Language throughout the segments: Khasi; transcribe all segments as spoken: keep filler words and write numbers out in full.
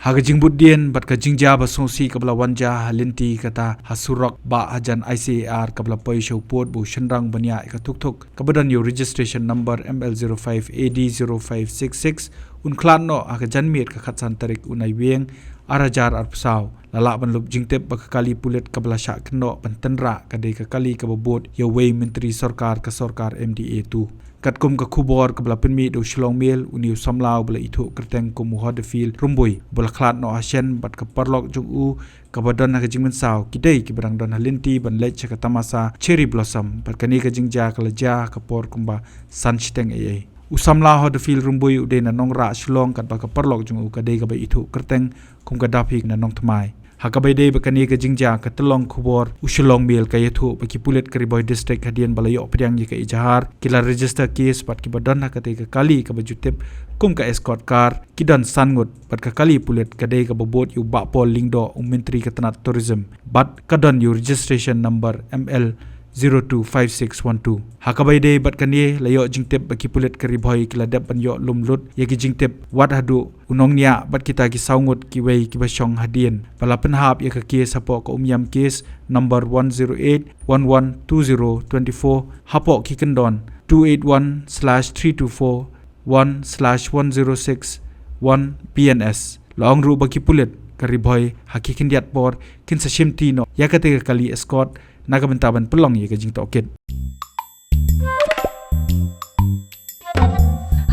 Ha ka jingbud dien bad ka jingjia ba sngewsih kaba la wan jia ha lynti kata ha surok ba hajan I C A R kaba la poi sha u pud ba u shynrang ban ïaid ka thuk thuk kaba don ïa u registration number M L zero five A D zero five six six, un khlad noh ha ka janmiet ka khatsan tarik u Naiwieng ar hajar arphew saw. La lah ban lup jingtip ba ka kali pulit kaba la shah kynnoh ban tynrah ka dei ka kali kaba bud ïa uwei u myntri sorkar ka sorkar M D A tu. Katkum ka khubor kaba la pynmih da u Shillong Mail, une u samla uba la ithuh kyrteng kum u Hodefil Rymbui, uba la khlad noh ha shen bad ka paralok jong u kaba don ha ka jingmynsaw, ki dei kiba dang don ha lynti ban leit sha ka tamasa Cherry Blossom, bad kane ka jingjia ka la jia ha ka por kumba san shiteng eiei. U samla Hodefil Rymbui u dei na Nongrah Shillong, katba ka paralok jong u ka dei kaba ithuh kyrteng kum ka Daphi na Nongthymmai. Ha kaba ïadei bad kane ka jingjia, ka tyllong khubor u Shillong Mail ka ïathuh ba ki pulit ka Ri Bhoi District, hadien ba la ïoh pdiang ïa ka ejahar, ki la register case bad kiba don ha katei ka kali kaba ju tip kum ka escort car ki don san ngut, bad ka kali pulit ka dei kaba bud ïa u Bah Paul Lyngdoh, u myntri ka tnat tourism, bad ka don ïa u registration number M L zero two five six one two. Ha kaba ïadei bad kane, la ïoh jingtip ba ki pulit ka Ri Bhoi ki la dep ban ïoh lum lut ïa ki jingtip wat haduh u nongñiah bad kita ki saw ngut kiwei kiba shong hadien, ba la pynhap ïa ka case hapoh ka Umiam case number one zero eight one one two zero twenty-four, hapoh ki kyndon two eight one slash three two four one slash one zero six one B N S. La ong ruh ba ki pulit ka Ri Bhoi ha ki khyndiat por kin sa shimti noh ïa katei ka kali escort na ka bynta ban pynlong ïa ka jingtohkit.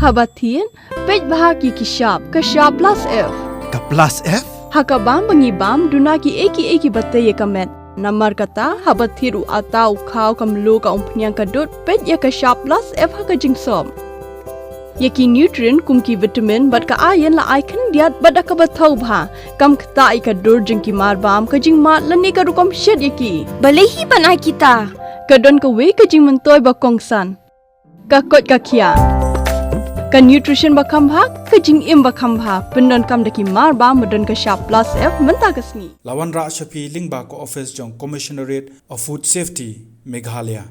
Haba thied, peit bha ïa ki shap, ka shap plus F. Ka plus F? Ha ka bam ba ngi bam, duna kiei kiei kiba tei ïa ka met. Namar kata, haba thied u atta, u khaw, ka mluh, ka umphniang, ka dud, peit ïa ka shap plus F ha ka jingsop. Ïa ki nutrient kum ki vitamin bad ka iron la ai khyndiat bad da kaba thaw bha. Kam ktah ïa ka dur jong ki mar bam, ka jingmad lane ka rukom shet ïa ki. Balei hi ban ai kita? Ka don kawei ka jingmyntoi ba kongsan. Ka koit ka khiah. Ka nutrition ba kham bha, ka jingim ba kham bha. Pyndonkam da ki mar bam ba don ka shap plus F mynta ka sngi. La wanrah sha phi lyngba ka office jong Commissionerate of Food Safety, Meghalaya.